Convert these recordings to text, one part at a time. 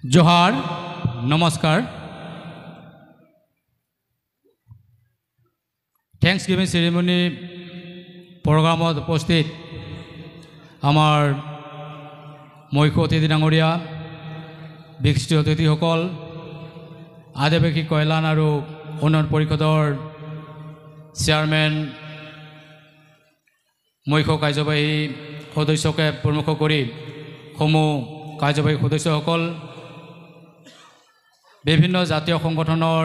জোহাৰ, নমস্কাৰ। Thanks giving ceremony প্ৰগ্ৰামত উপস্থিত আমাৰ মুখ্য অতিথি ডাঙৰীয়া, বিশিষ্ট অতিথিসকল, আদিবাসী কল্যাণ আৰু উন্নয়ন পৰিষদৰ চেয়াৰমেন, মুখ্য কাৰ্যবাহী সদস্যকে প্ৰমুখ কৰি সমূহ কাৰ্যবাহী সদস্যসকল, বিভিন্ন জাতীয় সংগঠনৰ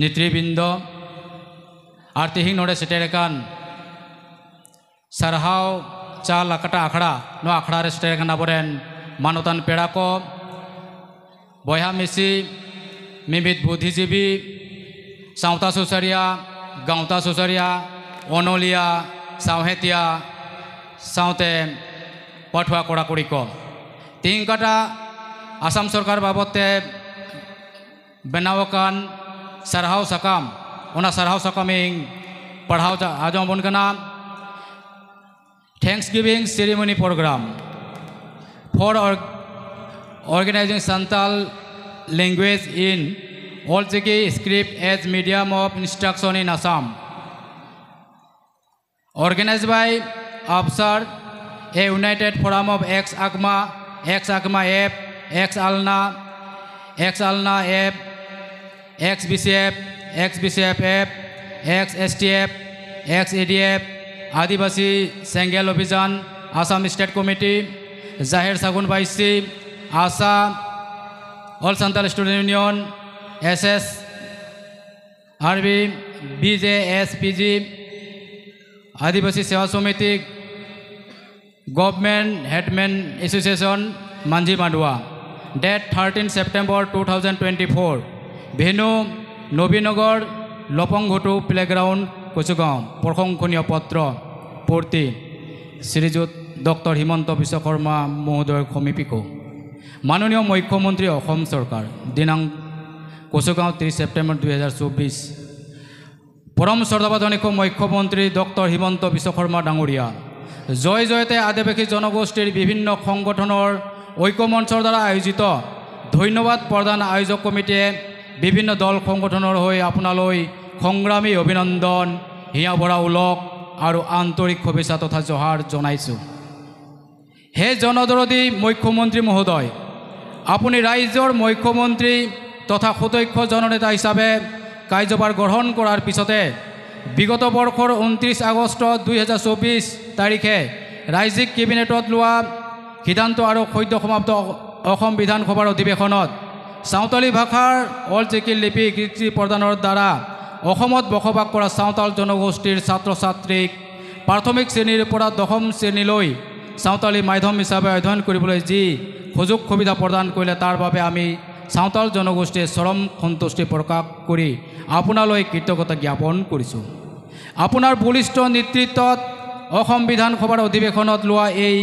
নেতৃবৃন্দ, ᱟᱨ ᱛᱮᱦᱮᱧ ᱱᱚᱰᱮ ᱥᱮᱴᱮᱨ ᱟᱠᱟᱱ ᱥᱟᱨᱦᱟᱣ ᱪᱟᱞ ᱟᱠᱟᱴᱟ ᱟᱠᱷᱲᱟ, ᱱᱚᱣᱟ ᱟᱠᱷᱲᱟ ᱨᱮ ᱥᱮᱴᱮᱨ ᱟᱠᱟᱱ ᱟᱵᱚᱨᱮᱱ ᱢᱟᱱᱚᱛᱟᱱ ᱯᱮᱲᱟ ᱠᱚ, ᱵᱚᱭᱦᱟ ᱢᱤᱥᱤ, ᱢᱤᱢᱤᱫ ᱵᱩᱫᱽᱫᱷᱤᱡᱤᱵᱤ, ᱥᱟᱶᱛᱟ ᱥᱩᱥᱟᱹᱨᱤᱭᱟᱹ, ᱜᱟᱶᱛᱟ ᱥᱩᱥᱟᱹᱨᱤᱭᱟᱹ, ᱚᱱᱚᱞᱤᱭᱟᱹ, ᱥᱟᱶᱦᱮᱛᱤᱭᱟᱹ ᱥᱟᱶᱛᱮ ᱯᱟᱹᱴᱷᱩᱣᱟᱹ ᱠᱚᱲᱟ ᱠᱩᱲᱤ ᱠᱚ, ᱛᱮᱦᱮᱧ ᱚᱠᱟᱴᱟᱜ ᱟᱥᱟᱢ ᱥᱚᱨᱠᱟᱨ ᱵᱟᱵᱚᱫ ᱛᱮ ᱵᱮᱱᱟᱣ ᱟᱠᱟᱱ ᱥᱟᱨᱦᱟᱣ ᱥᱟᱠᱟᱢ, ᱚᱱᱟ ᱥᱟᱨᱦᱟᱣ ᱥᱟᱠᱟᱢ ᱤᱧ ᱯᱟᱲᱦᱟᱣ ᱟᱸᱡᱚᱢ ᱟᱵᱚᱱ ᱠᱟᱱᱟ। Thanksgiving ceremony program for organizing Santal language in Ol Chiki script as medium of instruction in Assam, organized by AFSAR, a united forum of ex AGMA, ex AGMA F, ex ALNA, ex ALNA F, ex BCF, ex BCF F, ex STF, ex ADF, Adivasi Sengel Abhijan, Assam state committee, Jaher Sagun Baisi, ASA, all Santal student union, S S R B, B J S P G, Adivasi Seva Samiti, government headman association, Manjhi Madua. Date 13 September 2024, venue Nabinagar, Lopongghutu playground, Kachugaon. প্ৰশংসনীয় পত্ৰ পূৰ্তি শ্ৰীযুত doctor Himanta Biswa Sarma মহোদয়ৰ সমীপিকো। মাননীয় মুখ্যমন্ত্ৰী, অসম চৰকাৰ। দিনাংক কচুগাঁও, 30 ছেপ্টেম্বৰ 2024। পৰম শ্ৰদ্ধাভাজনিক মুখ্যমন্ত্ৰী doctor Himanta Biswa Sarma ডাঙৰীয়া, জয় জয়তে আদিবাসী জনগোষ্ঠীৰ বিভিন্ন সংগঠনৰ ঐক্যমঞ্চৰ দ্বাৰা আয়োজিত ধন্যবাদ প্ৰদান আয়োজক কমিটিয়ে বিভিন্ন দল সংগঠনৰ হৈ আপোনালৈ সংগ্ৰামী অভিনন্দন, হিয়া ভৰা ওলগ আৰু আন্তৰিক শুভেচ্ছা তথা জহাৰ জনাইছোঁ। হে জনদৰদী মুখ্যমন্ত্ৰী মহোদয়, আপুনি ৰাজ্যৰ মুখ্যমন্ত্ৰী তথা সুদক্ষ জননেতা হিচাপে কাৰ্যভাৰ গ্ৰহণ কৰাৰ পিছতে বিগত বৰ্ষৰ 29 আগষ্ট 2024 তাৰিখে ৰাজ্যিক কেবিনেটত লোৱা সিদ্ধান্ত আৰু সদ্য সমাপ্ত অসম বিধানসভাৰ অধিৱেশনত চাওঁতালী ভাষাৰ অলচিকি লিপি স্বীকৃতি প্ৰদানৰ দ্বাৰা অসমত বসবাস কৰা চাওঁতাল জনগোষ্ঠীৰ ছাত্ৰ ছাত্ৰীক প্ৰাথমিক শ্ৰেণীৰ পৰা দশম শ্ৰেণীলৈ চাওঁতালী মাধ্যম হিচাপে অধ্যয়ন কৰিবলৈ যি সুযোগ সুবিধা প্ৰদান কৰিলে, তাৰ বাবে আমি চাওঁতাল জনগোষ্ঠীয়ে চৰম সন্তুষ্টি প্ৰকাশ কৰি আপোনালৈ কৃতজ্ঞতা জ্ঞাপন কৰিছোঁ। আপোনাৰ বলিষ্ঠ নেতৃত্বত অসম বিধানসভাৰ অধিৱেশনত লোৱা এই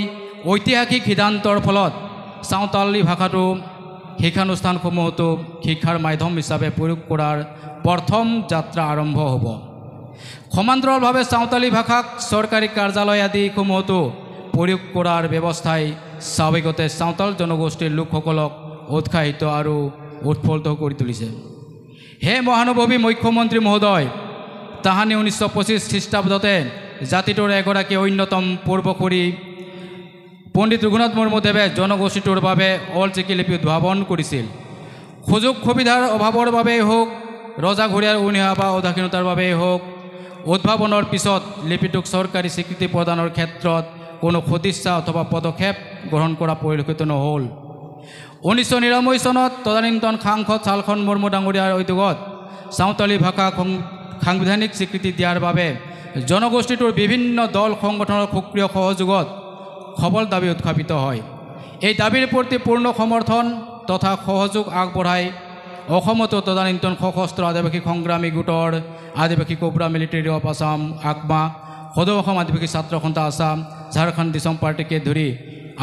ঐতিহাসিক সিদ্ধান্তৰ ফলত চাওঁতালী ভাষাটো শিক্ষানুষ্ঠানসমূহতো শিক্ষাৰ মাধ্যম হিচাপে প্ৰয়োগ কৰাৰ প্ৰথম যাত্ৰা আৰম্ভ হ'ব। সমান্তৰালভাৱে চাওঁতালী ভাষাক চৰকাৰী কাৰ্যালয় আদিসমূহতো প্ৰয়োগ কৰাৰ ব্যৱস্থাই স্বাভাৱিকতে চাওঁতাল জনগোষ্ঠীৰ লোকসকলক উৎসাহিত আৰু উৎফুল্লিত কৰি তুলিছে। হে মহানুভৱী মুখ্যমন্ত্ৰী মহোদয়, তাহানি 1925 খ্ৰীষ্টাব্দতে জাতিটোৰ এগৰাকী অন্যতম পূৰ্বসূৰী পণ্ডিত ৰঘুনাথ মুৰ্মুদেৱে জনগোষ্ঠীটোৰ বাবে অলচিকি লিপি উদ্ভাৱন কৰিছিল। সুযোগ সুবিধাৰ অভাৱৰ বাবেই হওক, ৰজাঘৰীয়াৰ অনীহা বা উদাসীনতাৰ বাবেই হওক, উদ্ভাৱনৰ পিছত লিপিটোক চৰকাৰী স্বীকৃতি প্ৰদানৰ ক্ষেত্ৰত কোনো সদিচ্ছা অথবা পদক্ষেপ গ্ৰহণ কৰা পৰিলক্ষিত নহ'ল। 1999 চনত তদানীন্তন সাংসদ শালখন মুৰ্মু ডাঙৰীয়াৰ উদ্যোগত চাওঁতালী ভাষাক সাংবিধানিক স্বীকৃতি দিয়াৰ বাবে জনগোষ্ঠীটোৰ বিভিন্ন দল সংগঠনৰ সক্ৰিয় সহযোগত সবল দাবী উত্থাপিত হয়। এই দাবীৰ প্ৰতি পূৰ্ণ সমৰ্থন তথা সহযোগ আগবঢ়াই অসমতো তদানীন্তন সশস্ত্ৰ আদিবাসী সংগ্ৰামী গোটৰ Adivasi cobra military of Assam AGMA, সদৌ অসম আদিবাসী ছাত্ৰ সন্থা আছাম, ঝাৰখণ্ড দিছম পাৰ্টীকে ধৰি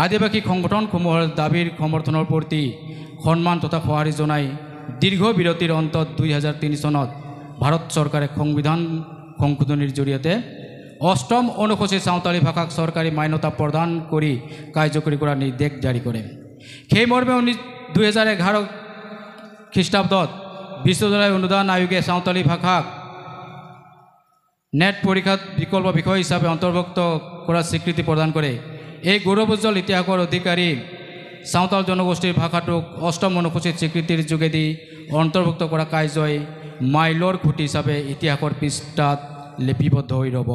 আদিবাসী সংগঠনসমূহৰ দাবীৰ সমৰ্থনৰ প্ৰতি সন্মান তথা সঁহাৰি জনাই দীৰ্ঘ বিৰতিৰ অন্তত 2003 চনত ভাৰত চৰকাৰে সংবিধান সংশোধনীৰ জৰিয়তে অষ্টম অনুসূচী চাওঁতালী ভাষাক চৰকাৰী মান্যতা প্ৰদান কৰি কাৰ্যকৰী কৰাৰ নিৰ্দেশ জাৰি কৰে। সেই মৰ্মে 2011 খ্ৰীষ্টাব্দত বিশ্ববিদ্যালয় অনুদান আয়োগে চাওতালী ভাষাক নেট পৰীক্ষাত বিকল্প বিষয় হিচাপে অন্তৰ্ভুক্ত কৰাৰ স্বীকৃতি প্ৰদান কৰে। এই গৌৰৱোজ্জ্বল ইতিহাসৰ অধিকাৰী চাওতাল জনগোষ্ঠীৰ ভাষাটোক অষ্টম অনুসূচীত স্বীকৃতিৰ যোগেদি অন্তৰ্ভুক্ত কৰা কাৰ্যই মাইলৰ খুঁটি হিচাপে ইতিহাসৰ পৃষ্ঠাত লিপিবদ্ধ হৈ ৰ'ব।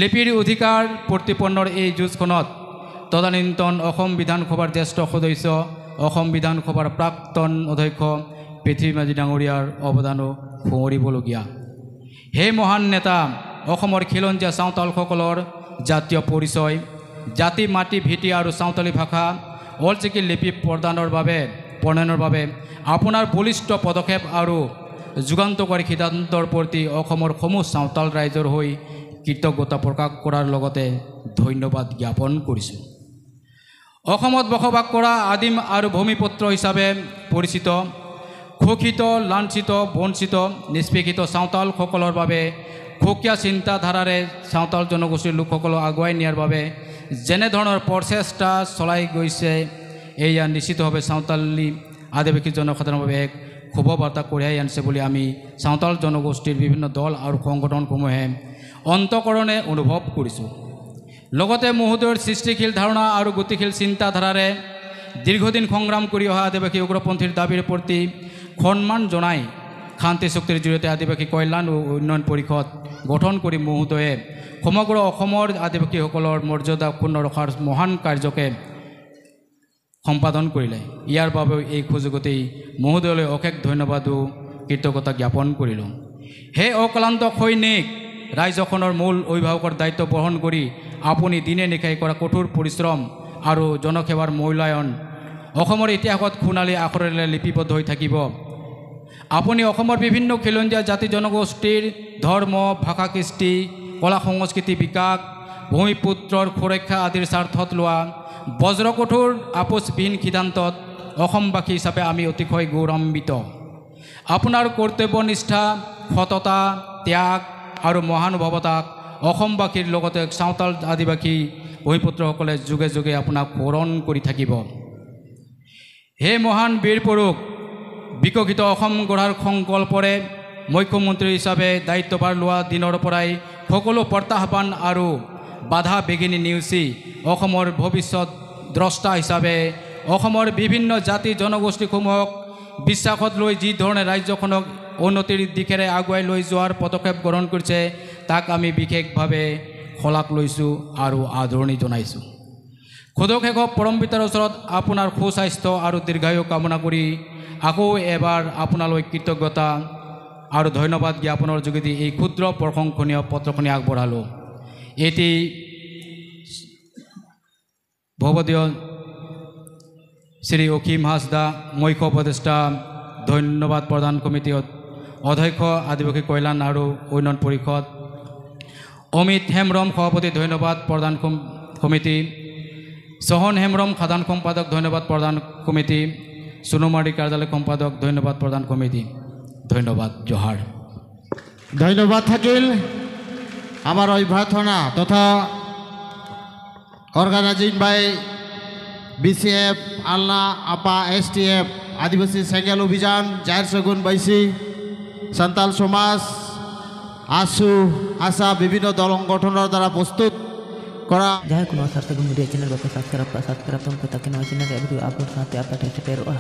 লিপিৰ অধিকাৰ প্ৰতিপন্নৰ এই যুঁজখনত তদানীন্তন অসম বিধানসভাৰ জ্যেষ্ঠ সদস্য, অসম বিধানসভাৰ প্ৰাক্তন অধ্যক্ষ পৃথ্বী মাঝি ডাঙৰীয়াৰ অৱদানো সুঁৱৰিবলগীয়া। সেই মহান নেতা, অসমৰ খিলঞ্জীয়া চাওতালসকলৰ জাতীয় পৰিচয়, জাতি মাটি ভেটি আৰু চাওতালী ভাষা অলচিকি লিপি প্ৰদানৰ বাবে প্ৰণয়নৰ বাবে আপোনাৰ বলিষ্ঠ পদক্ষেপ আৰু যুগান্তকাৰী সিদ্ধান্তৰ প্ৰতি অসমৰ সমূহ চাওতাল ৰাইজৰ হৈ কৃতজ্ঞতা প্ৰকাশ কৰাৰ লগতে ধন্যবাদ জ্ঞাপন কৰিছোঁ। অসমত বসবাস কৰা আদিম আৰু ভূমিপুত্ৰ হিচাপে পৰিচিত শোষিত, লাঞ্ছিত, বঞ্চিত, নিষ্পেষিত চাওতালসকলৰ বাবে সুকীয়া চিন্তাধাৰাৰে চাওতাল জনগোষ্ঠীৰ লোকসকলক আগুৱাই নিয়াৰ বাবে যেনেধৰণৰ প্ৰচেষ্টা চলাই গৈছে, এয়া নিশ্চিতভাৱে চাওতালী আদিবাসী জনসাধাৰণৰ বাবে এক শুভ বাৰ্তা কঢ়িয়াই আনিছে বুলি আমি চাওতাল জনগোষ্ঠীৰ বিভিন্ন দল আৰু সংগঠনসমূহে অন্তঃকৰণে অনুভৱ কৰিছোঁ। লগতে মহোদয়ৰ সৃষ্টিশীল ধাৰণা আৰু গতিশীল চিন্তাধাৰাৰে দীৰ্ঘদিন সংগ্ৰাম কৰি অহা আদিবাসী উগ্ৰপন্থীৰ দাবীৰ প্ৰতি সন্মান জনাই শান্তি চুক্তিৰ জৰিয়তে আদিবাসী কল্যাণ ও উন্নয়ন পৰিষদ গঠন কৰি মহোদয়ে সমগ্ৰ অসমৰ আদিবাসীসকলৰ মৰ্যাদা ক্ষুণ্ণ ৰখাৰ মহান কাৰ্যকে সম্পাদন কৰিলে। ইয়াৰ বাবেও এই সুযোগতেই মহোদয়লৈ অশেষ ধন্যবাদো কৃতজ্ঞতা জ্ঞাপন কৰিলোঁ। সেই অক্লান্ত সৈনিক, ৰাজ্যখনৰ মূল অভিভাৱকৰ দায়িত্ব বহন কৰি আপুনি দিনে নিশাই কৰা কঠোৰ পৰিশ্ৰম আৰু জনসেৱাৰ মূল্যায়ন অসমৰ ইতিহাসত সোণালী আখৰেৰে লিপিবদ্ধ হৈ থাকিব। আপুনি অসমৰ বিভিন্ন খিলঞ্জীয়া জাতি জনগোষ্ঠীৰ ধৰ্ম, ভাষা, কৃষ্টি, কলা সংস্কৃতি বিকাশ, ভূমিপুত্ৰৰ সুৰক্ষা আদিৰ স্বাৰ্থত লোৱা বজ্ৰকঠোৰ আপোচবিহীন সিদ্ধান্তত অসমবাসী হিচাপে আমি অতিশয় গৌৰৱান্বিত। আপোনাৰ কৰ্তব্যনিষ্ঠা, সততা, ত্যাগ আৰু মহানুভৱতাক অসমবাসীৰ লগতে চাওতাল আদিবাসী ভূমিপুত্ৰসকলে যুগে যুগে আপোনাক সোঁৱৰণ কৰি থাকিব। হে মহান বীৰ পুৰুষ, বিকশিত অসম গঢ়াৰ সংকল্পৰে মুখ্যমন্ত্ৰী হিচাপে দায়িত্বভাৰ লোৱা দিনৰ পৰাই সকলো প্ৰত্যাহ্বান আৰু বাধা বিঘিনি নেওচি অসমৰ ভৱিষ্যত দ্ৰষ্টা হিচাপে অসমৰ বিভিন্ন জাতি জনগোষ্ঠীসমূহক বিশ্বাসত লৈ যি ধৰণে ৰাজ্যখনক উন্নতিৰ দিশেৰে আগুৱাই লৈ যোৱাৰ পদক্ষেপ গ্ৰহণ কৰিছে, তাক আমি বিশেষভাৱে শলাগ লৈছোঁ আৰু আদৰণি জনাইছোঁ। খোদক শেষক পৰমপিতাৰ ওচৰত আপোনাৰ সুস্বাস্থ্য আৰু দীৰ্ঘায়ু কামনা কৰি আকৌ এবাৰ আপোনালৈ কৃতজ্ঞতা আৰু ধন্যবাদ জ্ঞাপনৰ যোগেদি এই ক্ষুদ্ৰ প্ৰশংসনীয় পত্ৰখনি আগবঢ়ালোঁ। এটি ভৱদীয় শ্ৰী অসীম হাঁসদা, মুখ্য উপদেষ্টা, ধন্যবাদ প্ৰদান কমিটিৰ অধ্যক্ষ, আদিবাসী কল্যাণ আৰু উন্নয়ন পৰিষদ, অমিত হেমব্ৰম, সভাপতি, ধন্যবাদ প্ৰদান সমিতি, চহন হেমব্ৰম, সাধাৰণ সম্পাদক, ধন্যবাদ প্ৰদান সমিতি, সোণমাৰী কাৰ্যালয় সম্পাদক, ধন্যবাদ প্ৰদান সমিতি। ধন্যবাদ, জহাৰ। ধন্যবাদ থাকিল আমাৰ অভ্যৰ্থনা তথা অৰ্গেনাইজিং বাই বিসিএফ, আলনা, আপা, এসটিএফ, আদিবাসী সেঙ্গেল অভিযান, জাহের সেগুন বাইসি, সান্তাল সমাজ, আসু, আসা বিভিন্ন দল সংগঠনের দ্বারা প্রস্তুত করা। ᱡᱟᱦᱟᱸᱭ ᱠᱚ ᱱᱚᱣᱟ ᱥᱟᱨ ᱥᱟᱹᱜᱩᱱ ᱢᱤᱰᱤᱭᱟ ᱪᱮᱱᱮᱞ ᱵᱟᱯᱮ ᱥᱟᱵᱥᱠᱨᱟᱭᱤᱵ ᱠᱟᱜᱼᱟ, ᱥᱟᱵᱥᱠᱨᱟᱭᱤᱵ ᱛᱟᱵᱚᱱ ᱯᱮ ᱛᱟᱠᱤ ᱱᱚᱣᱟ ᱪᱮᱱᱮᱞ ᱨᱮᱭᱟᱜ ᱵᱷᱤᱰᱤᱭᱳ ᱟᱯᱞᱳᱰ ᱥᱟᱶᱛᱮ ᱟᱯᱮ ᱴᱷᱮᱱ ᱥᱮᱴᱮᱨᱚᱜᱼᱟ।